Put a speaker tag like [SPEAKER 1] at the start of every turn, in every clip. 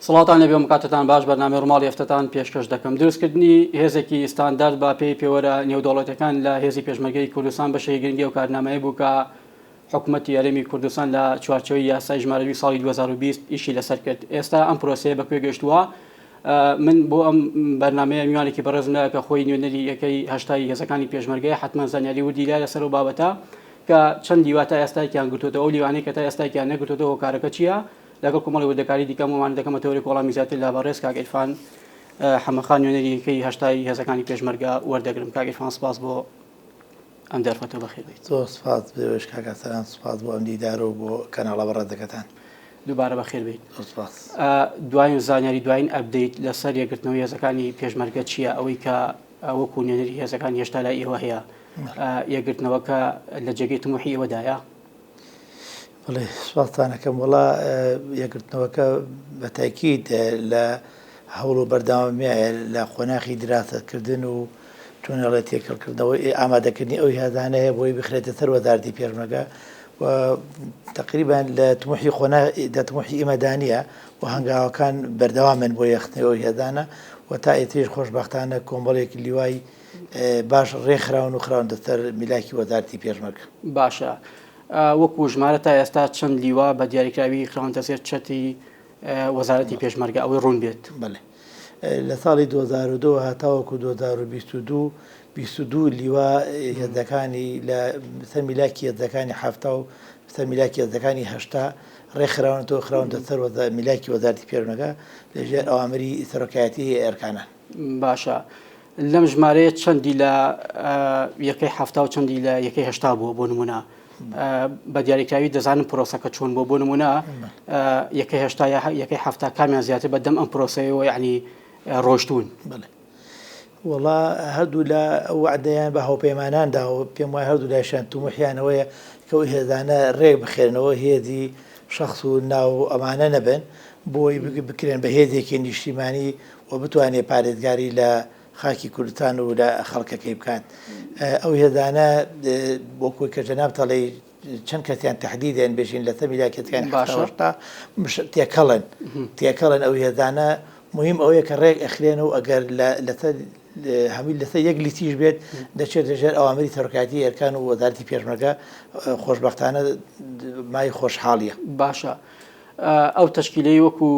[SPEAKER 1] سڵاوتان لێبێ و کاتتان باش بەرنامەی ڕووماڵی هەفتەتان پێشکەش دەکەم. دروستکردنی هێزێکی ستاندارد بە پێی پێوەرە نێودەوڵەتیەکان لە هێزی پێشمەرگەی کوردستان بەشێکی گرنگی ئەو کارنامەیە بوو کە حکومەتی هەرێمی کوردستان لە چوارچێوەی یاسای ژمارە دووی ساڵی 2020 ئیشی لەسەر کرد. ئێستا ئەم پرۆسەیە بە کوێ گەیشتووە؟ من بۆ ئەم بەرنامەیە میوانێکی بەڕێزم لایە کە خۆی نوێنەری یەکەی هەشتای هێزەکانی پێشمەرگەیە، حەتمەن زانیاری وردی لایە لەسەر ئەو بابەتە کە چەند لیوا تا ئێستا یەکیان گرتووەتەوە، ئەو لیوانەی کە تا ئێستا یەکیان نەگرتووەتەوە هۆکارەکە چییە؟ لەگەڵ کۆمەڵی وردەکاری دیکە ئەم دەکەمە تەوەرێک وەڵامی زیاتر لە بەڕێز کاک عیرفان حەمەخان نوێنەری یەکەی هەشتای هێزەکانی پێشمەرگە وەردەگرم. کاک عیرفان سپاس بۆ ئەم دەرفەتە بەخێر بێیت.
[SPEAKER 2] زۆر سپاس بێوەش کاک ئەرسەلان، سپاس بۆ ئەم دیدارە و بۆ کەناڵە بەڕێزەکەتان.
[SPEAKER 1] دووبارە بەخێر بێیت.
[SPEAKER 2] زۆر سپاس.
[SPEAKER 1] دوایین زانیاری، دوایین update لەسەر یەکگرتنەوەی هێزەکانی پێشمەرگە چییە؟ ئەوەی کە وەکوو نوێنەری هێزەکان هێشتا لای ئێوە هەیە، یەکگرتنەوەکە لە جێگەی تموحی ئێوەدایە؟
[SPEAKER 2] بەڵێ سوپاستان ئەکەم. وەڵا یەکگرتنەوەکە بە تاکید لە هەوڵ و بەردەوامیایە لە قۆناخی دراسەتکردن و چۆن ئەڵێ تێکەڵکردنەوەی ئامادەکردنی ئەو هێزانە هەیە بۆی بخرێتە سەر وەزارەتی پێشمەرگە و تقریبا لە تموحی قۆنا لە تموحی ئێمەدا نییە و هەنگاوەکان بەردەوامن بۆ یەخستنەوەی ئەو هێزانە و تا ئێتریش خۆشبەختانە کۆمەڵێک لیوای باش ڕێکخراون و خراونەتە سەر میلاکی وەزارەتی پێشمەرگە.
[SPEAKER 1] باشە وەکو ژمارە تا ئێستا چەند لیوا بە دیاریکراوی خراونەتە سەر چەتری وەزارەتی پێشمەرگە ئەوەی ڕوون بێت؟
[SPEAKER 2] بەڵێ لە ساڵی 2002 هەتاوەکو 2022 22 لیوا هێزەکانی لە سەر میلاکی هێزەکانی حەفتا و سەر میلاکی هێزەکانی هەشتا ڕێکخراونەتەوە خراونەتە سەر میلاکی وەزارەتی پێشمەرگە لەژێر ئەوامری سەرۆکایەتی ئەرکانان.
[SPEAKER 1] باشە لەم ژمارەیە چەندی لە یەکەی حەفتا و چەندی لە یەکەی هەشتا بووە بۆ نمونە بە دیاریکراوی دەزانم پرۆسەکە چۆن بۆ بۆ نمونە یەکەی هەشتا یەکەی حەفتا کامیان زیاتر بە دەم ئەم پرۆسەیەوە یعنی ڕۆشتون
[SPEAKER 2] بڵێ وەڵا هەردوو لە ئەو وعدەیان بە هاوپەیمانان دا و پێم وایە هەردوو لایشیان تومحیانەوەیە کە ئەو هێزانە ڕێک بخێنەوە هێزی شخص و ناو ئەمانە نەبن بۆی بکرێن بە هێزێکی نیشتیمانی و بتوانێت پارێزگاری لە خاکی کوردستان و لە خەڵکەکەی بکات. ئەو هێزانە وەکو کە جەنابت ئەڵێی چەند کەسیان تەحدیدێن بێژین لەسەر میلاکیەتەکانی حەفتا و هەشتا تێکەڵن تێکەڵن ئەو هێزانە مهم ئەوەیە کە ڕێک ئەخرێن و ئەگەر لەسەر هەمووی لەسەر یەک لیستیش بێت دەچێتە ژێر ئەوامری سەرۆکایەتی ئەرکان و وەزارەتی پێشمەرگە خۆشبەختانە مای خۆشحاڵیە.
[SPEAKER 1] باشە ئەو تەشکیلەی وەکو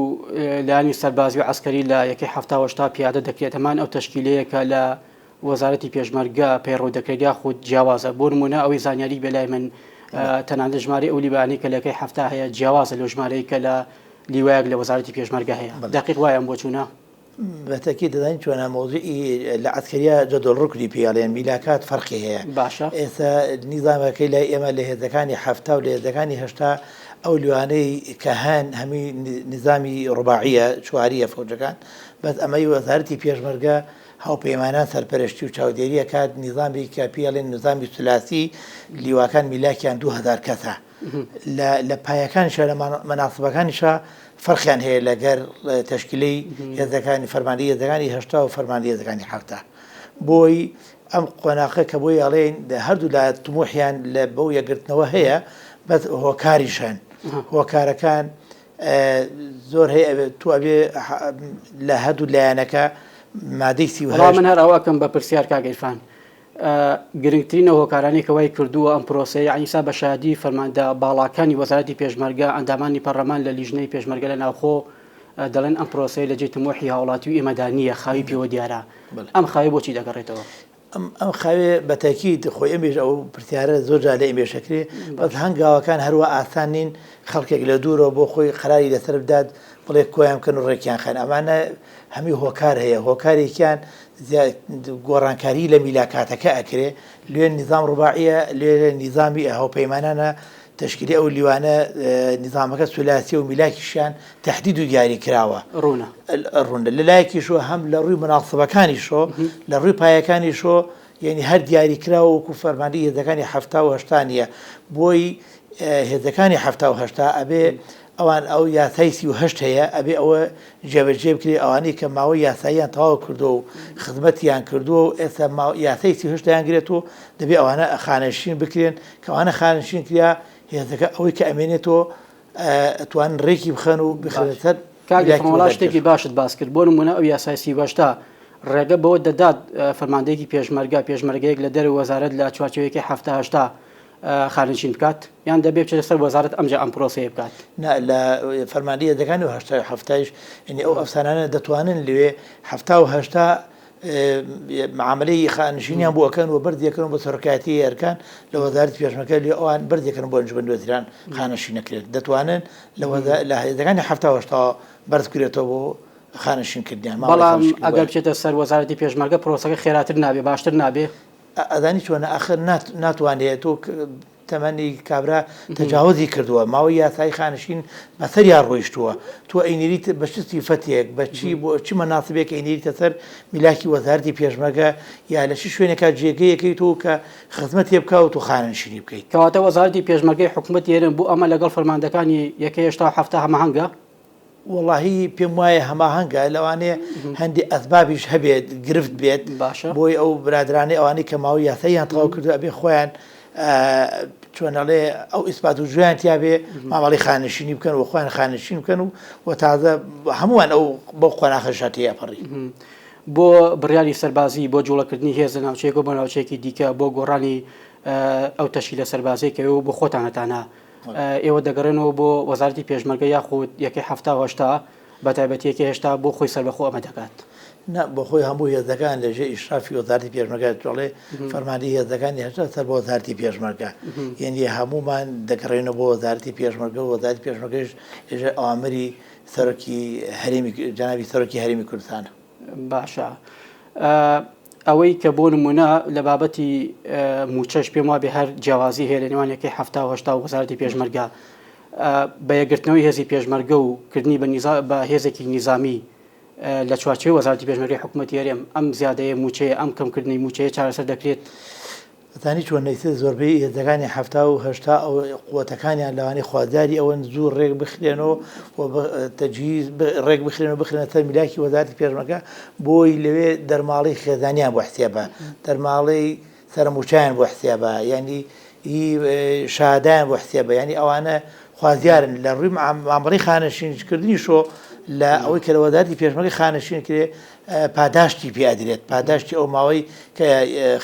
[SPEAKER 1] لایەنی سەربازی و عەسکەری لە یەکەی حەفتا و هەشتا پیادە دەکرێت هەمان ئەو تەشکیلەیە کە لە وەزارەتی پێشمەرگە پەیڕەو دەکرێت یاخود جیاوازە بۆ نمونە ئەوەی زانیاری بێ لای من تەنانەت ژمارەی ئەو لیوایانەی کە لە یەکەی حەفتا هەیە جیاوازە لەو ژمارەی کە لە لیوایەک لە وەزارەتی پێشمەرگە هەیە دەقیق وایە ئەم بۆچوونە؟
[SPEAKER 2] بە تەئکید دەزانین چۆنە مەوزوعی لە عەسکەریە جەدوەل ڕوکنی پێی ئەڵێن میلاکات فەرقی هەیە
[SPEAKER 1] باشە.
[SPEAKER 2] ئێستا نیزامەکەی لای ئێمە لە هێزەکانی حەفتا و لە هێزەکانی هەشتا ئەو لیوانەی کە هەن هەمووی نیزامی ڕوباعیە چواریە فەوجەکان بەس ئەمەی وەزارەتی پێشمەرگە هاوپەیمانان سەرپەرشتی و چاودێری ئەکات نیزامی کە پێی ئەڵێن نیزامی سولاسی لیواکان میلاکیان 2000 کەسە لە لە پایەکانیشا لە مەناسبەکانیشا فەرقیان هەیە لەگەر تەشکیلەی هێزەکانی فەرماندەی هێزەکانی هەشتا و فەرماندەی هێزەکانی حەفتا بۆی ئەم قۆناخە کە بۆی ئەڵێن هەردوو لا تموحیان لە بەو یەکگرتنەوە هەیە بەس هۆکاریش هەن هۆکارەکان زۆر هەیە تو ئەبێ لە هەردوو لایەنەکە مادەی 38
[SPEAKER 1] من هەر ئەوەکەم بە پرسیار کاک عیرفان گرنگترین ئەو هۆکارانەی کە وای کردووە ئەم پرۆسەیە یەعنی ئیستا بە شایەدی فەرماندە باڵاکانی وەزارەتی پێشمەرگە، ئەندامانی پەرلەمان لە لیژنەی پێشمەرگە لە ناوخۆ دەڵێن ئەم پرۆسەیە لە جێی تموحی هاوڵاتی و ئێمەدا نییە، خاوی پێوە دیارە. ئەم خاویە بۆچی دەگەڕێتەوە؟
[SPEAKER 2] ئەم خاوێ بە تەئکید خۆی ئەمیش ئەو پرسیارە زۆر جار لە ئێمەش ئەکرێ، بەس هەنگاوەکان هەروا ئاسان نین خەڵکێک لە دوورەوە بۆ خۆی قەراری لەسەر بدات بڵێ کۆیان بکەن و ڕێکیان خەن ئەمانە هەمووی هۆکار هەیە هۆکارێکیان گۆڕانکاری لە میلاکاتەکە ئەکرێ لێ نیزام ڕوباعیە لێرە نیزامی هاوپەیمانانە تەشکیلی ئەو لیوانە نیزامەکە سولاسیە و میلاکیشیان تهدید و دیاری کراوە
[SPEAKER 1] ڕوونە
[SPEAKER 2] ڕوونە لە لایەکیشەوە هەم لە ڕووی مناسبەکانیشەوە لە ڕووی پایەکانیشەوە یعنی هەر دیاری کراوە وەکو فەرماندەی هێزەکانی حەفتا و هەشتا نییە بۆی هێزەکانی حەفتا و هەشتا ئەبێ ئەوان ئەو یاسای 38 هەیە ئەبێ ئەوە جێبەجێ بکرێ ئەوانەی کە ماوەی یاساییان تەواو کردووە و خزمەتیان کردووە و ئێستا یاسای 38 دەیانگرێت و دەبێ ئەوانە خانەنشین بکرێن کە ئەوانە خانەنشین کرا هێزەکە ئەوەی کە ئەمێنێتەوە ئەتوانن ڕێکی بخەن و بخرێنە سەر.
[SPEAKER 1] کاک
[SPEAKER 2] میلاکی
[SPEAKER 1] عیرفان وەڵا
[SPEAKER 2] وەزارەتی
[SPEAKER 1] شتێکی
[SPEAKER 2] پێشمەرگە.
[SPEAKER 1] باشت باس کرد بۆ نموونە ئەو یاسای 38 ڕێگە بەوە دەدات فەرماندەیەکی پێشمەرگە پێشمەرگەیەک لە دەرەوەی وەزارەت لە چوارچێوەیەکی 70 80 خانەنشین بکات یان دەبێ بچێتە سەر وەزارەت ئەمجا ئەم پرۆسەیە بکات؟
[SPEAKER 2] نا لە فەرماندەی هێزەکانی و 80 و حەفتایش یعنی ئەو ئەفسانانە دەتوانن لەوێ 70 و 80 معاملەی خانشینیان بۆ ئەکەن و بەرزی ئەکەن بۆ سەرۆکایەتی ئەرکان لە وەزارەتی پێشمەرگە لێ ئەوان بەرزی ئەکەن بۆ ئەنجومەنی وەزیران خانەنشین نەکرێت دەتوانن لە لە هێزەکانی 70 و 80 بەرز بکرێتەوە بۆ خانەنشین کردنیان مامەڵەی
[SPEAKER 1] بەڵام
[SPEAKER 2] خانەنشین
[SPEAKER 1] ئەگەر
[SPEAKER 2] بۆیان.
[SPEAKER 1] بچێتە سەر وەزارەتی پێشمەرگە پرۆسەکە خێراتر نابێ باشتر نابێ؟
[SPEAKER 2] ئەزانی چۆنە ئاخر ناتوانێ تۆ تەمەنی کابرا تەجاوزی کردووە ماوەی یاسایی خانشین بەسەریا ڕۆیشتووە تۆ ئەینێریت بە چ سیفەتێک بە چی بۆ چ مەناسبێک ئەینێریتە سەر میلاکی وەزارەتی پێشمەرگە یا لە چ شوێنێکا جێگەیەکەی تۆ کە خزمەتێ بکا و تۆ خانەنشینی بکەیت.
[SPEAKER 1] کەواتە وەزارەتی پێشمەرگەی حکومەتی هەرێم بۆ ئەمە لەگەڵ فەرماندەکانی یەکەی 80 و 70 هەماهەنگە؟
[SPEAKER 2] وەڵاهی پێم وایە هەماهەنگە لەوانەیە هەندێ ئەسبابیش هەبێت گرفت بێت
[SPEAKER 1] باشە
[SPEAKER 2] بۆی ئەو برادرانەی ئەوانەی کە ماوەی یاساییان تەواو کردو ئەبێ خۆیان چۆنەڵێ ئەو ئیسپات و جویان تیاابێ مامەڵی خانشینی بکەن و خۆیان خانشین بکەن و و تازە هەمووان ئەو بۆ قۆناخە شاتەیە پەڕی.
[SPEAKER 1] بۆ بڕیاری سەربازی بۆ جوڵەکردنی هێز لە ناوچەیەک بۆ ناوچەیەکی دیکە بۆ گۆڕانی ئەو تەشکیلە سەربازیە کە بۆ خۆتانەتانە ئێوە دەگەڕێنەوە بۆ وەزارەتی پێشمەرگە یاخود یەکەی 70 و 80 بە تایبەتی یەکەی 80 بۆ خۆی سەربەخۆ ئەمە دەکات؟
[SPEAKER 2] نا بۆ خۆی هەموو هێزەکان لە ژێر ئیشرافی وەزارەتی پێشمەرگە دەڵێ فەرماندەی هێزەکانی 80 سەر بە وەزارەتی پێشمەرگە یعنی هەموومان دەگەڕێنەوە بۆ وەزارەتی پێشمەرگە و وەزارەتی پێشمەرگەش لە ژێر ئەوامری سەرۆکی هەرێمی جەنابی سەرۆکی هەرێمی کوردستانە.
[SPEAKER 1] باشە ئەوەی کە بۆ نمونە لە بابەتی موچەش پێم وابێ هەر جیاوازی هەیە لە نێوان یەکەی 70 و 80 و وەزارەتی پێشمەرگە بە یەکگرتنەوەی هێزی پێشمەرگە و کردنی بە بە هێزێکی نیزامی لە چوارچێوەی وەزارەتی پێشمەرگەی حکوومەتی هەرێم ئەم زیادەیە موچەیە ئەم کەمکردنی موچەیە چارەسەر دەکرێت.
[SPEAKER 2] ئەزانی چۆن نەیسر زۆربەی هێزەکانی 70 و 80 ئەو قوتەکانیان لەوانەیە خوازیاری ئەوەن زوو ڕێک بخرێنەوە و تەجهیز ڕێک بخرێن و بخرێنە سەر میلاکی وەزارەتی پێشمەرگە بۆی لەوێ دەرماڵەی خێزانیان بۆ حسێبە دەرماڵەی سەرموچیان بۆ حسێبە یعنی هی شادایان بۆ حسێبە یعنی ئەوانە خوازیارن لە ڕووی مامەڵەی خانەنشینکردنی شۆ لە ئەوەی کە لە وەزارەتی پێشمەرگە خانەنشین کرێ پاداشتی پێ ئەدرێت پاداشتی ئەو ماوەی کە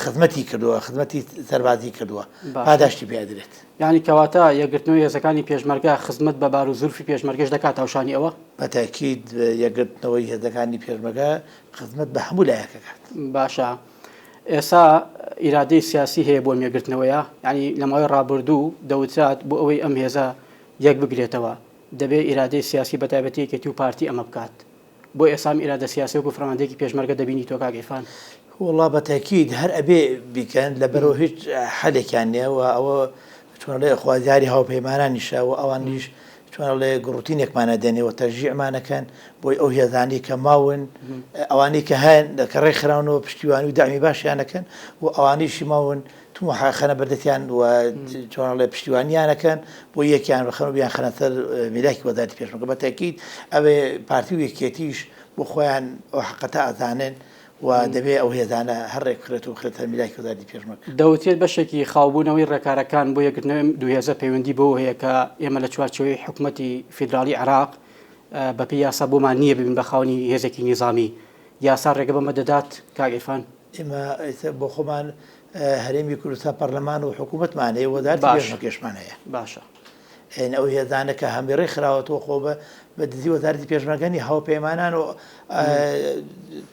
[SPEAKER 2] خزمەتی کردووە خزمەتی سەربازی کردووە پاداشتی پێ ئەدرێت.
[SPEAKER 1] یانی کەواتە یەکگرتنەوەی هێزەکانی پێشمەرگە خزمەت بە بار و زورفی پێشمەرگەش دەکات هاوشانی ئەوە؟
[SPEAKER 2] بە تەئکید یەکگرتنەوەی هێزەکانی پێشمەرگە خزمەت بە هەموو لایەک ئەکات.
[SPEAKER 1] باشە ئێستا ئیرادەی سیاسی هەیە بۆ ئەم یەکگرتنەوەیە؟ یانی لە ماوەی ڕابردوو دەوترات بۆ ئەوەی ئەم هێزە یەک بگرێتەوە دەبێ ئیرادەی سیاسی بەتایبەتی یەکێتی و پارتی ئەمە بکات. بۆ ئێستا ئەم ئیرادە سیاسیە وەکو فەرماندەیەکی پێشمەرگە دەبینی تۆ کاک عیرفان؟
[SPEAKER 2] وەڵا بە تەکید هەر ئەبێ بیکەن لەبەرئەوە هیچ حەلێکیان نیە و ئەوە چۆن ئەڵێ خوازیاری هاوپەیمانانیشە و ئەوانیش چۆن ئەڵێ گڕوتینێکمان ئەدەنێ و تەشجیعمان ئەکەن بۆی ئەو هێزانەی کە ماون ئەوانەی کە هەن کە ڕێکخراونەوە پشتیوانی و دەعمی باشیان ئەکەن و ئەوانەیشی ماون تموح خەنە بەردەستیان و چۆن ئەڵێ پشتیوانیان ئەکەن بۆ یەکیان بخەن و بیانخەنە سەر میلاکی وەزارەتی پێشمەرگە بە تەئکید ئەوێ پارتی و یەکێتیش بۆ خۆیان ئەو حەقەتە ئەزانن و دەبێ ئەو هێزانە هەر ڕێک بخرێت و بخرێتە میلاکی وەزارەتی پێشمەرگە.
[SPEAKER 1] دەوترێت بەشێکی خاوبوونەوەی ڕێکارەکان بۆ یەکگرتنەوەی ئەم دوو هێزە پەیوەندی بەوە هەیە کە ئێمە لە چوارچێوەی حکومەتی فیدراڵی عێراق بەپێی یاسا بۆمان نییە ببین بە خاوەنی هێزێکی نیزامی. یاسا ڕێگە بەمە دەدات کاک عیرفان؟
[SPEAKER 2] ئێمە ئێستا بۆ خۆمان هەرێمی کوردستان پەرلەمان و حکوومەتمان هەیە وەزارەتی پێشمەرگەشمان هەیە.
[SPEAKER 1] باشە.
[SPEAKER 2] یعنی ئەو هێزانە کە هەمی ڕێکخراوەتەوە خۆ بە بە دزی وەزارەتی پێشمەرگە نیە هاوپەیمانان و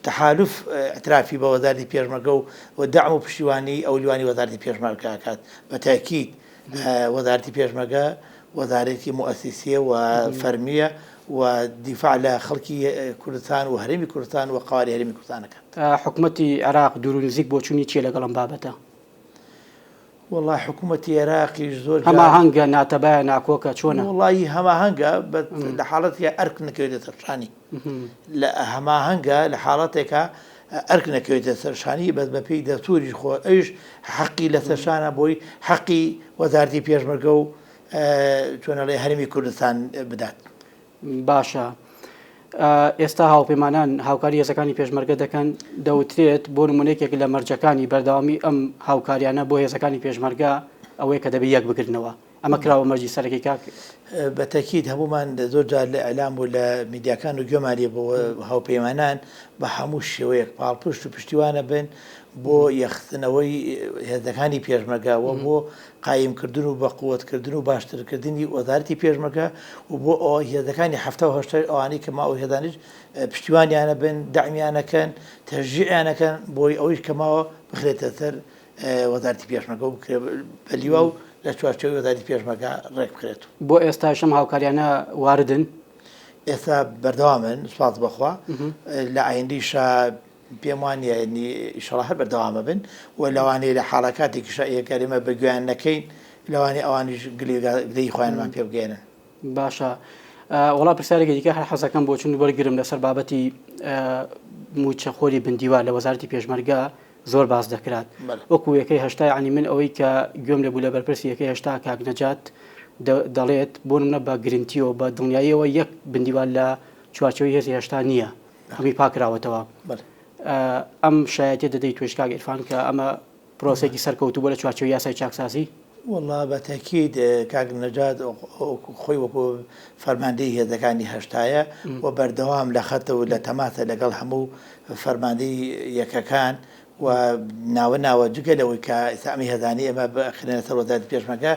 [SPEAKER 2] تەحالف اعترافی بە وەزارەتی پێشمەرگە و و دەعم و پشتیوانی ئەو لیوانی وەزارەتی پێشمەرگە ئەکات بە تاکید وەزارەتی پێشمەرگە وەزارەتی موئەسیسیە و فەرمیە و دیفاع لە خەڵکی کوردستان و هەرێمی کوردستان و قەوارەی هەرێمی کوردستان ئەکات.
[SPEAKER 1] حکومەتی عێراق دوور و نزیک بۆچوونی چیە لەگەڵ ئەم بابەتە؟
[SPEAKER 2] وەڵا حکومەتی عێراقیش زۆر جار.
[SPEAKER 1] هەماهەنگە، ناتەبایە، ناکۆکە، چۆنە؟
[SPEAKER 2] وەڵایی هەماهەنگە بەس لە حاڵەتێکا ئەرک نەکەوێتە سەر شانی. لە هەماهەنگە لە حاڵەتێکا ئەرک نەکەوێتە سەر شانی بەس بەپێی دەستووریش خۆ ئەویش حەقی لەسەر شانە بۆی حەقی وەزارەتی پێشمەرگە و چۆن ئەڵێ هەرێمی کوردستان بدات.
[SPEAKER 1] باشە ئێستا هاوپەیمانان هاوکاری هێزەکانی پێشمەرگە دەکەن دەوترێت بۆ نمونە یەکێک لە مەرجەکانی بەردەوامی ئەم هاوکاریانە بۆ هێزەکانی پێشمەرگە ئەوەیە کە دەبێت یەک بگرنەوە. ئەمە کراوە مەرجی سەرەکی کاک؟
[SPEAKER 2] بە تەکید هەموومان زۆر جار لە ئیعلام و لە میدیاکان و گوێمان لێ بووە هاوپەیمانان بە هەموو شێوەیەک پاڵپشت و پشتیوانە بن بۆ یەکخستنەوەی هێزەکانی پێشمەرگە و بۆ قایمکردن و بەقوەتکردن و باشترکردنی وەزارەتی پێشمەرگە و بۆ ئەوە هێزەکانی حەفتا و هەشتای ئەوانەی کە ماوە هێزانیش پشتیوانیانە بن دەعمیانەکەن تەشجیعیانەکەن بۆی ئەوەیش کە ماوە بخرێتە سەر وەزارەتی پێشمەرگە و بکرێت بە لیوا و لە چوارچێوەی وەزارەتی پێشمەرگە ڕێک بخرێت.
[SPEAKER 1] بۆ ئێستاش ئەم هاوکاریانە واردن؟
[SPEAKER 2] ئێستا بەردەوامن سوپاس بەخوا لە ئایندەیشا پێم وا نییە ئیشەڵا هەر بەردەوامە بن و لەوانەیە لە حاڵەکاتێکیشا ئەگەر ئێمە بە گوێیان نەکەین لەوانەیە ئەوانیش گلەیی خۆیانمان پێ بگەیەنن.
[SPEAKER 1] باشە وەڵا پرسیارێکی دیکە هەر حەزەکەم بۆچون وەرگرم لەسەر بابەتی موچەخۆری بندیوار لە وەزارەتی پێشمەرگە زۆر باس دەکرات وەکو یەکەی هەشتا یعنی من ئەوەی کە گوێم لێ بوو لە بەرپرسی یەکەی هەشتا کاک نەجات دەڵێت بۆ نمونە بە گرنتیەوە بە دڵنیاییەوە یەک بندیوار لە چوارچێوەی هێزی هەشتا نییە هەمووی پاکراوەتەوە ئەم شایەتیە دەدەی توێش کاک عیرفان کە ئەمە پرۆسێکی سەرکەوتوو بووە لە چوارچێوەی یاسای چاکسازی؟
[SPEAKER 2] وەڵا بە تەکید کاک نەجات خۆی وەکو فەرماندەی هێزەکانی هەشتایە و بەردەوام لە خەتە و لە تەماسە لەگەڵ هەموو فەرماندەی یەکەکان و ناوە ناوە جگە لەوەی کە ئێستا ئەم هێزانەی ئێمە بخرێنە سەر وەزارەتی پێشمەرگە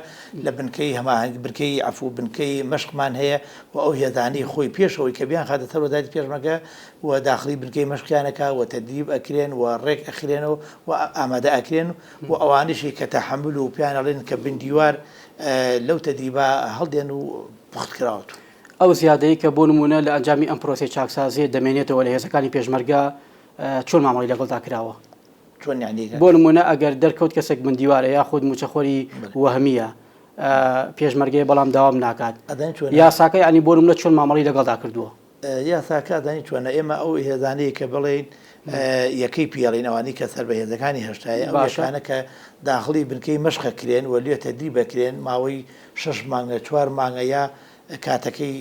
[SPEAKER 2] لە بنکەی هەماهەنگی بنکەی عەفو بنکەی مەشقمان هەیە و ئەو هێزانەی خۆی پێش ئەوەی کە بیانخاتە سەر وەزارەتی پێشمەرگە و داخڵی بنکەی مەشقیان ئەکا و تەدریب ئەکرێن و ڕێک ئەخرێنەوە و ئامادە ئەکرێن و ئەوانەشی کە تەحەمول و پێیان ئەڵێن کە بن دیوار لەو تەدریبە هەڵدێن و پوخت کراوەتەوە.
[SPEAKER 1] ئەو زیادەی کە بۆ نموونە لە ئەنجامی ئەم پرۆسەی چاکسازییە دەمێنێتەوە لە هێزەکانی پێشمەرگە چۆن مامەڵەی لەگەڵدا کراوە؟
[SPEAKER 2] چۆن یانی؟
[SPEAKER 1] بۆ نموونە ئەگەر دەرکەوت کەسێک بن دیوارە یاخود مووچەخۆری وەهمییە پێشمەرگەیە بەڵام داوام ناکات یاساکە یانی بۆ نموونە چۆن مامەڵەی لەگەڵدا کردووە؟
[SPEAKER 2] یاساکە ئەزانی چۆنە ئێمە ئەو هێزانەی کە بڵێین یەکەی پێڵین ئەوانەی کە سەر بە هێزەکانی هەشتایە ئەو یەکانە کە داخڵی بنکەی مەشقە کرێن و لێ تەدریب ئەکرێن ماوەی شەش مانگە چوار مانگە یا کاتەکەی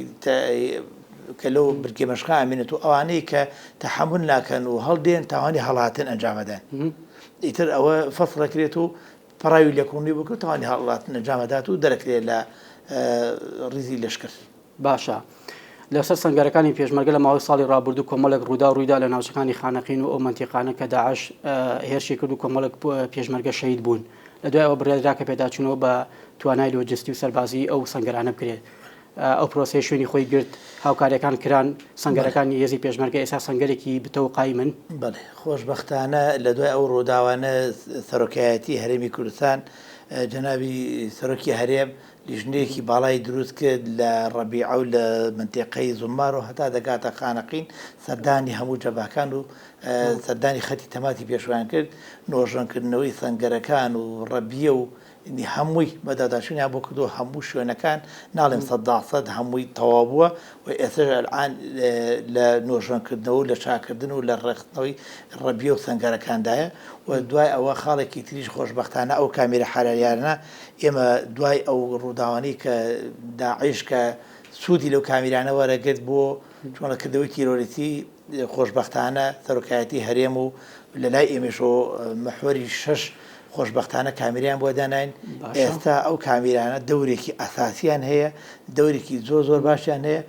[SPEAKER 2] کە لەو بنکەی مەشقە ئامێنێت و ئەوانەی کە تەحەمول ناکەن و هەڵدێن تاوانی هەڵاتن ئەنجامەدەن ئیتر ئەوە فەسڵەکرێت و پەڕاوی لێکۆڵینەوەی بۆ کرد تاوانی هەڵاتن ئەنجامەدات و دەرەکرێت لە ڕیزی لەشکر.
[SPEAKER 1] باشە. لەسەر سەنگەرەکانی پێشمەرگە لە ماوەی ساڵی ڕابردوو کۆمەڵێک ڕووداو ڕوویدا لە ناوچەکانی خانەقین و ئەو مەنتیقانە کە داعش هێرشی کرد و کۆمەڵێک پێشمەرگە شەهید بوون. لە دوای ئەوە بڕیاردرا کە پێداچوونەوە بە توانای لۆجستی و سەربازیی ئەو سەنگەرانە بکرێت. ئەو پرۆسەیە شوێنی خۆی گرت، هاوکارییەکان کران، سەنگەرەکانی هێزی پێشمەرگە ئێستا سەنگەرێکی بتەو و قایمن.
[SPEAKER 2] بەڵێ. خۆشبەختانە لە دوای ئەو ڕووداوانە سەرۆکایەتی هەرێمی کوردستان جەنابی سەرۆکی هەرێم لیژنەیەکی باڵای دروست کرد لە ڕەبیعە و لە مەنتیقەی زوممار و هەتا دەگاتە خانەقین سەردانی هەموو جەبهەکان و سەردانی خەتی تەماتی پێشویان کرد، نۆژەنکردنەوەی سەنگەرەکان و ڕەبیە و هەمووی بەدواداچوونیان بۆ کردووە، هەموو شوێنەکان ناڵێم سەدا سەد هەمووی تەواو بووە و ئێستاش ئەلئان لە نۆژەنکردنەوە و لە چاککردن و لە ڕێکخستنەوەی ڕەبیە و سەنگەرەکاندایە و دوای ئەوە خاڵێکی تریش خۆشبەختانە ئەو کامێرە حەراریانە ئێمە دوای ئەو ڕووداوانەی کە داعش کە سوودی لەو کامیرانە وەرەگرت بۆ چۆنەکردنەوەی تیرۆریستی خۆشبەختانە سەرۆکایەتی هەرێم و لە لای ئێمەشەوە محوەری شەش خۆشبەختانە کامیریان بۆ داناین ئێستا ئەو کامیرانە دەورێکی ئەساسیان هەیە دەورێکی زۆر زۆر باشیان هەیە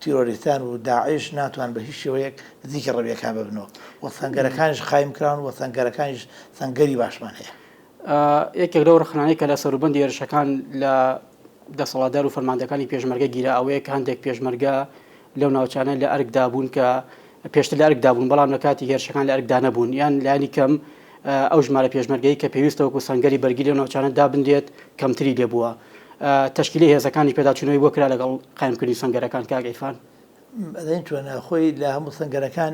[SPEAKER 2] تیرۆریستان و داعش ناتوان بە هیچ شێوەیەک نزیکی ڕەبیەکان ببنەوە و سەنگەرەکانیش قایم کراون و سەنگەرەکانیش سەنگەری باشمان هەیە.
[SPEAKER 1] یەکێک لەو ڕەخنانەی کە لە سەروبەندی هێرشەکان لە دەسەڵاتدار و فەرماندەکانی پێشمەرگە گیرا ئەوەیە کە هەندێک پێشمەرگە لەو ناوچانە لە ئەرکدا بوون کە پێشتر لە ئەرکدا بوون بەڵام لە کاتی هێرشەکان لە ئەرکدا نەبوون یان لانی کەم ئەو ژمارە پێشمەرگەی کە پێویستە وەکو سەنگەری بەرگری لەو ناوچانە دابنرێت کەمتری لێ بووە. تەشکیلی هێزەکانی پێداچوونەوەی بۆ کرا لەگەڵ قایمکردنی سەنگەرەکان کاک عیرفان؟
[SPEAKER 2] ئەزانی چۆنە خۆی لە هەموو سەنگەرەکان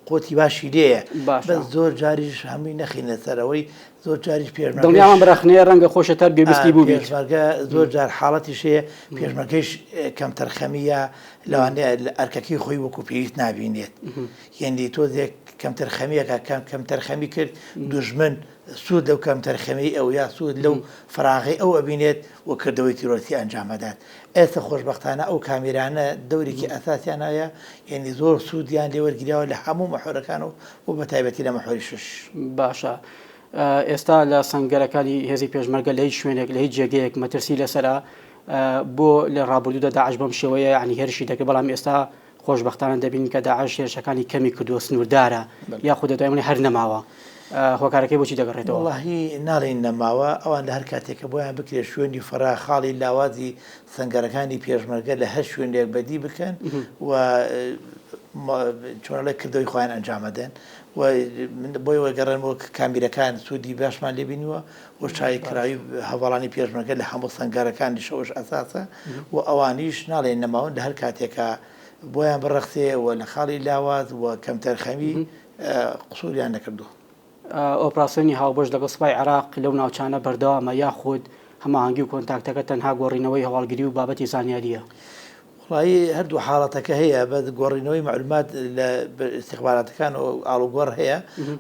[SPEAKER 2] قۆتی باشی لێیە بەس زۆر جاریش هەمووی نەخینە سەرەوەی زۆر جاریش پێشمەرگەش
[SPEAKER 1] دڵنیام ڕەخنەیە ڕەنگە خۆشە تەر گوێبیستی بووبیت
[SPEAKER 2] پێشمەرگە زۆر جار حاڵەتیش هەیە پێشمەرگەیش کەمتەرخەمیە لەوانەیە ئەرکەکەی خۆی وەکو پێویست نابینێت یەندی تۆزێک کەمتەرخەمیەکە کەم کەمتەرخەمی کرد دوژمن سوود لەو کەمتەرخەمیەی ئەو یا سوود لەو فەراغەی ئەو ئەبینێت و کردەوەی تیرۆریستی ئەنجام ئەدات. ئێستا خۆشبەختانە ئەو کامێرانە دەورێکی ئەساسیان هەیە، یەنی زۆر سوودیان لێ وەرگیراوە لە هەموو مەحوەرەکان و و بە تایبەتی لە مەحوەری شەش.
[SPEAKER 1] باشە. ئێستا لە سەنگەرەکانی هێزی پێشمەرگە لە هیچ شوێنێک لە هیچ جێگەیەک مەترسی لەسەرە بۆ لە ڕابردوودا داعش بەم شێوەیە یعنی هێرشی دەکرد بەڵام ئێستا خۆشبەختانە دەبینین کە داعش هێرشەکانی کەمی کردووە سنووردارە یاخود دەتوانین بڵێین هەر نەماوە هۆکارەکەی بۆچی دەگەڕێتەوە؟
[SPEAKER 2] وەڵاهی ناڵێین نەماوە، ئەوان لە هەر کاتێک کە بۆیان بکرێت شوێنی فەرا خاڵی لاوازی سەنگەرەکانی پێشمەرگە لە هەر شوێنێک بەدی بکەن و چۆن ئەڵێ کردەوەی خۆیان ئەنجام ئەدەن و من بۆی وەگەڕێنمەوە کە کامیرەکان سوودی باشمان لێ بینیوە و چای کراوی هەڤاڵانی پێشمەرگە لە هەموو سەنگەرەکانیش ئەوەش ئەساسە و ئەوانیش ناڵێن نەماون لە هەر کاتێکا بۆیان بڕەخسێ و لە خاڵی لاواز و کەمتەرخەمی قسوریان نەکردووە.
[SPEAKER 1] ئۆپراسیۆنی هاوبەش لەگەڵ سوپای عێراق لەو ناوچانە بەردەوامە یاخود هەماهەنگی و کۆنتاکتەکە تەنها گۆڕینەوەی هەواڵگری و بابەتی زانیارییە؟
[SPEAKER 2] وەڵایی هەردوو حاڵەتەکە هەیە بەس گۆڕینەوەی مەعلومات لە ئیستیخباراتەکان و ئاڵوگۆڕ هەیە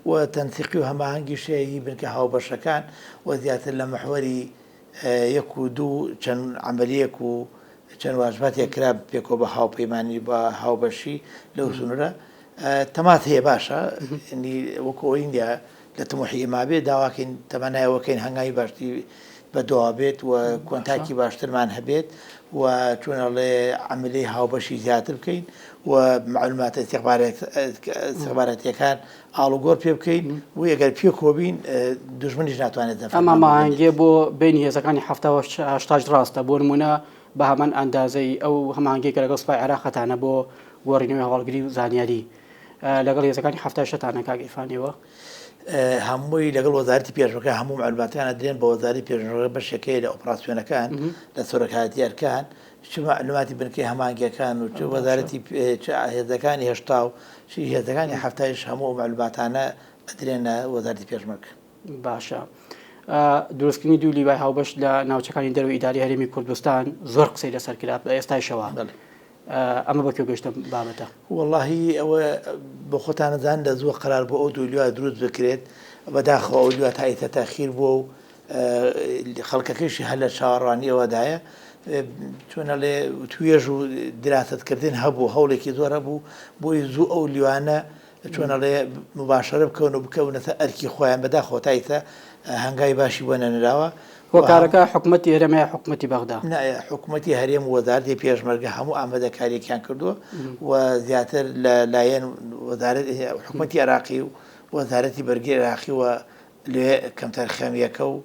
[SPEAKER 2] و تەنسیقی و هەماهەنگیش هەیە هی بنکە هاوبەشەکان و زیاتر لە محوەری یەک و دوو چەند عەمەلیەک و چەند واجباتێک کرا پێکەوە بە هاوپەیمانی بە هاوبەشی لەو سنوورە تەماس هەیە باشە وەکو ئەوەی نییە لە تموحی ئێمە بێ داواکەین تەمەنای ئەوەکەین هەنگاوی باشتری بەدواوە بێت و کۆنتاکی باشترمان هەبێت و چۆن ئەڵێ عەمەلی هاوبەشی زیاتر بکەین و مەعلوماتە ئیستیخباراتیەکان ئاڵوگۆڕ پێ بکەین و ئەگەر پێکەوە بین دوژمنیش ناتوانێت
[SPEAKER 1] زەفەرمان ئەم هەماهەنگیە بۆ بینی هێزەکانی 70 و هەشتاش ڕاستە بۆ نمونە بە هەمان ئەندازەی ئەو هەماهەنگیە کە لەگەڵ سوپای عێراق هەتانە بۆ گۆڕینەوەی هەواڵگری و زانیاری لەگەڵ هێزەکانی 70 شتانە کاک عیرفان ئێوە؟
[SPEAKER 2] هەمووی لەگەڵ وەزارەتی پێشمەرگە هەموو مەعلوماتەکان ئەدرێن بە وەزارەتی پێشمەرگە بەشێک هەیە لە ئۆپراسیۆنەکان لە سەرۆکایەتی ئەرکان چ مەعلوماتی بنکەی هەماهەنگیەکان و چ وەزارەتی چ هێزەکانی هەشتا و چ هێزەکانی حەفتایش هەموو ئەو مەعلوماتانە ئەدرێنە وەزارەتی پێشمەرگە.
[SPEAKER 1] باشە دروستکردنی دوو لیوای هاوبەش لە ناوچەکانی دەرەوەی ئیداری هەرێمی کوردستان زۆر قسەی لەسەر کرا بە ئێستایشەوە ئەمە بە کوێ گەیشتە بابەتە؟
[SPEAKER 2] وەڵاهی ئەوە بۆ خۆتان ئەزانن لە زووە قەرار بوو ئەو دوو لیوا دروست بکرێت بەداخەوە ئەو لیوا تا ئیستا تاخیر بووە و خەڵکەکەیشی هەر لە چاوەڕوانی ئەوەدایە چۆن ئەڵێ توێژ و دراسەتکردن هەبوو هەوڵێکی زۆر هەبوو بۆی زوو ئەو لیوانە چۆن ئەڵێ موباشەرە بکەون و بکەونە سەر ئەرکی خۆیان بەداخەوە تا ئیستا هەنگاوی باشی بۆ نەنراوە و
[SPEAKER 1] هۆکارەکە حکومەتی هەرێمە یا حکومەتی بەغدا؟
[SPEAKER 2] نا حکومەتی هەرێم و وەزارەتی پێشمەرگە هەموو ئامادەکاریەکیان کردووە و زیاتر لە لایەن وەزارەت حکومەتی عێراقی و وەزارەتی بەرگری عێراقی و لێ کەمتەرخەمیەکە و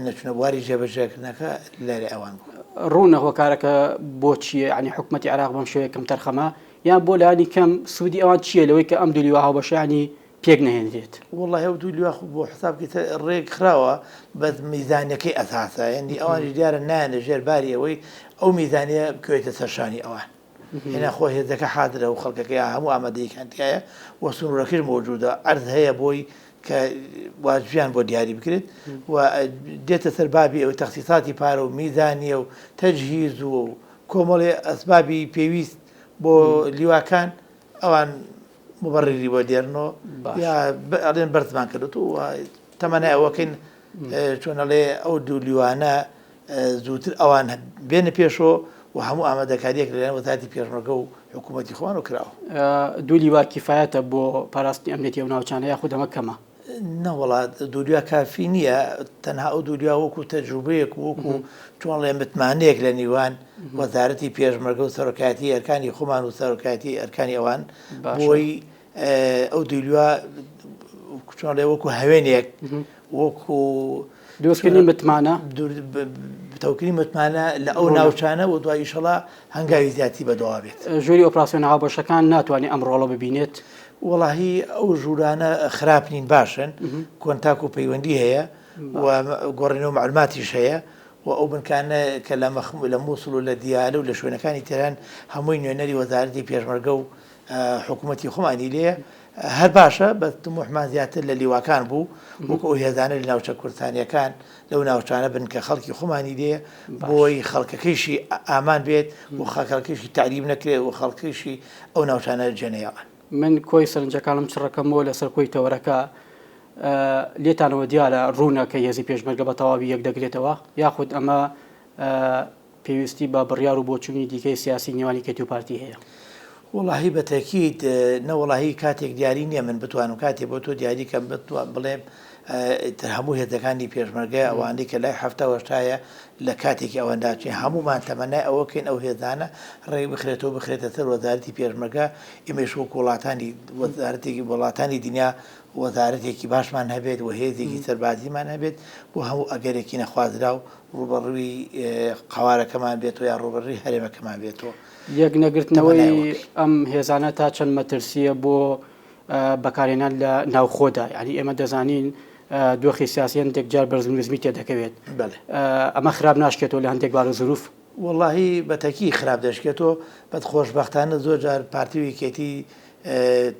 [SPEAKER 2] نەچونە بواری جێبەجێکردنەکە لای ئەوان بوو.
[SPEAKER 1] ڕوونە هۆکارەکە بۆ چییە یانی حکومەتی عێراق بەم شێوەیە کەمتەرخەمە یان بۆ لانی کەم سوودی ئەوان چییە لەوەی کە ئەم دوو لیوا هاوبەشەیانی پێک نەهێنرێت؟
[SPEAKER 2] وەڵاهی ئەو دوو لیوا خۆ بۆ حساب کەی ڕێک خراوە بەس میزانیەکەی ئەساسە یانی ئەوانیش دیارە نایەنە ژێر باری ئەوەی ئەو میزانیە بکەوێتە سەر شانی ئەوان هێنا خۆ هێزەکە حازرە و خەڵکەکەی هەموو ئامادەیەکان تایە و سنوورەکەش مەوجودە عەرز هەیە بۆی کە واجبیان بۆ دیاری بکرێت و دێتە سەر بابی ئەوەی تەخسیساتی پارە و میزانیە و تەجهیز و کۆمەڵێ ئەسبابی پێویست بۆ لیواکان ئەوان مبەڕیری بۆ دێرنەوە یا ئەڵێن بەرزمان کردوت و تەمەنای ئەوەکەین چۆن ئەڵێ ئەو دوو لیوانە زووتر ئەوان بێنە پێشەوە و هەموو ئامادەکارییەک لەلایەن وەزارەتی پێشمەرگە و حکوومەتی خۆمانەوە کراوە.
[SPEAKER 1] دوو لیوا کیفایەتە بۆ پاراستنی ئەمنیەتی ئەو ناوچانە یاخود ئەمە کەمە؟
[SPEAKER 2] نەوەڵا دوو لیوا کافی نییە، تەنها ئەو دوو لیوا وەکوو تەجروبەیەک و وەکوو چۆن ئەڵێ متمانەیەک لە نیوان وەزارەتی پێشمەرگە و سەرۆکایەتی ئەرکانی خۆمان و سەرۆکایەتی ئەرکانی ئەوان بۆی ئەو دوو لیوا چۆن ئەڵێ وەکوو هەوێنێک وەکو
[SPEAKER 1] دروستکردنی متمانە
[SPEAKER 2] پتەوکردنی متمانە لە ئەو ناوچانە و دوای ئیشەڵا هەنگاوی زیاتری بەدواوە بێت.
[SPEAKER 1] ژووری ئۆپراسیۆنە هاوبەشەکان ناتوانێت ئەم ڕۆڵە ببینێت؟
[SPEAKER 2] وەڵاهی ئەو ژوورانە خراپ نین باشن، کۆنتاک و پەیوەندی هەیە و گۆڕینەوە مەعلوماتیش هەیە و ئەو بنکانە کە لە لە مووسڵ و لە دیالە و لە شوێنەکانی ترن هەمووی نوێنەری وەزارەتی پێشمەرگە و حکوومەتی خۆمانی لێیە هەر باشە بەس تموحمان زیاتر لە لیواکان بوو وەکو ئەو هێزانە لە ناوچە کوردستانیەکان لەو ناوچانە بن کە خەڵکی خۆمانی لێ بۆی خەڵکەکەیشی ئامان بێت و خەڵکەکەیشی تەعریب نەکرێت و خەڵکەکەیشی ئەو ناوچانە جێنەیەڵن.
[SPEAKER 1] من کۆی سەرنجەکانم چڕەکەمەوە لەسەر کۆی تەوەرەکە لێتانەوە دیارە ڕوونە کە هێزی پێشمەرگە بە تەواوی یەک دەگرێتەوە یاخود ئەمە پێویستی بە بڕیار و بۆچوونی دیکەی سیاسی نێوان یەکێتی و پارتی هەیە؟
[SPEAKER 2] وەڵاهی بە تەکید نە وەڵاهی کاتێک دیاری نیە من بتوانم کاتێ بۆ تۆ دیاری کەم بتوان بڵێم ئیتر هەموو هێزەکانی پێشمەرگە ئەوانەی کە لای 70 و هەشتایە لە کاتێکی ئەوە ناچین هەموومان تەمەنای ئەوە کەین ئەو هێزانە ڕێک بخرێتەوە بخرێتە سەر وەزارەتی پێشمەرگە ئێمەش وەکو وڵاتانی وەزارەتێکی وڵاتانی دنیا وەزارەتێکی باشمان هەبێت و هێزێکی سەربازیمان هەبێت بۆ هەموو ئەگەرێکی نەخوازراو ڕووبەڕووی قەوارەکەمان بێتەوە یا ڕووبەڕووی هەرێمەکەمان بێتەوە.
[SPEAKER 1] یەک نەگرتنەوەی ئەم هێزانە تا چەند مەترسییە بۆ بەکارهێنان لە ناوخۆدا؟ یانی ئێمە دەزانین دۆخی سیاسی هەندێک جار بەرز و نزمی تێدەکەوێت، ئەمە خراپ ناشکێتەوە لە هەندێک بار و زروف؟
[SPEAKER 2] وەڵاهی بە تەکی خراپ دەشکێتەوە، بەس خۆشبەختانە زۆر جار پارتی و یەکێتی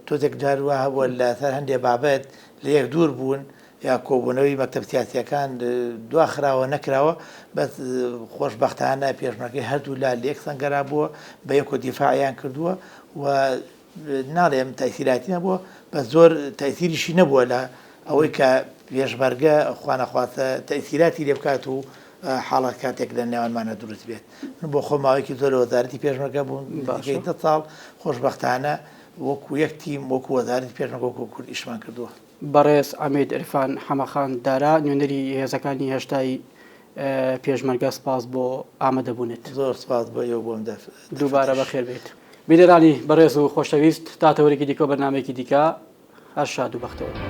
[SPEAKER 2] تۆزێک جار وا هەبووە لەسەر هەندێ بابەت لە یەک دوور بوون یا کۆبوونەوەی مەکتەب سیاسیەکان دواخراوە نەکراوە بەس خۆشبەختانە پێشمەرگەی هەردوو لا لە یەک سەنگەرا بووە بە یەک و دیفاعیان کردووە و ناڵێم تەئسیراتی نەبووە بەس زۆر تەئسیریشی نەبووە لە ئەوەی کە پێشمەرگە خوانەخواستە تەئسیراتی لێ بکات و حاڵەت کاتێک لە نێوانمانە دروست بێت من بۆ خۆم ماوەیەکی زۆر لە وەزارەتی پێشمەرگە بووم نزیکەی دە ساڵ خۆشبەختانە وەکو یەک تیم وەکو وەزارەتی پێشمەرگە وەکو کورد ئیشمان کردووە.
[SPEAKER 1] بەڕێز عەمید عیرفان حەمەخان دارا نوێنەری هێزەکانی هێشتای پێشمەرگە سپاس بۆ ئامادەبوونت.
[SPEAKER 2] زۆر سپاس بۆ ئێوە بۆ ئەم دەرفەتەش.
[SPEAKER 1] دووبارە بەخێر بێیت. بینەرانی بەڕێز و خۆشەویست تا تەوەرێکی دیکە و بەرنامەیەکی دیکە هەر شاد و بەختەوەر بن.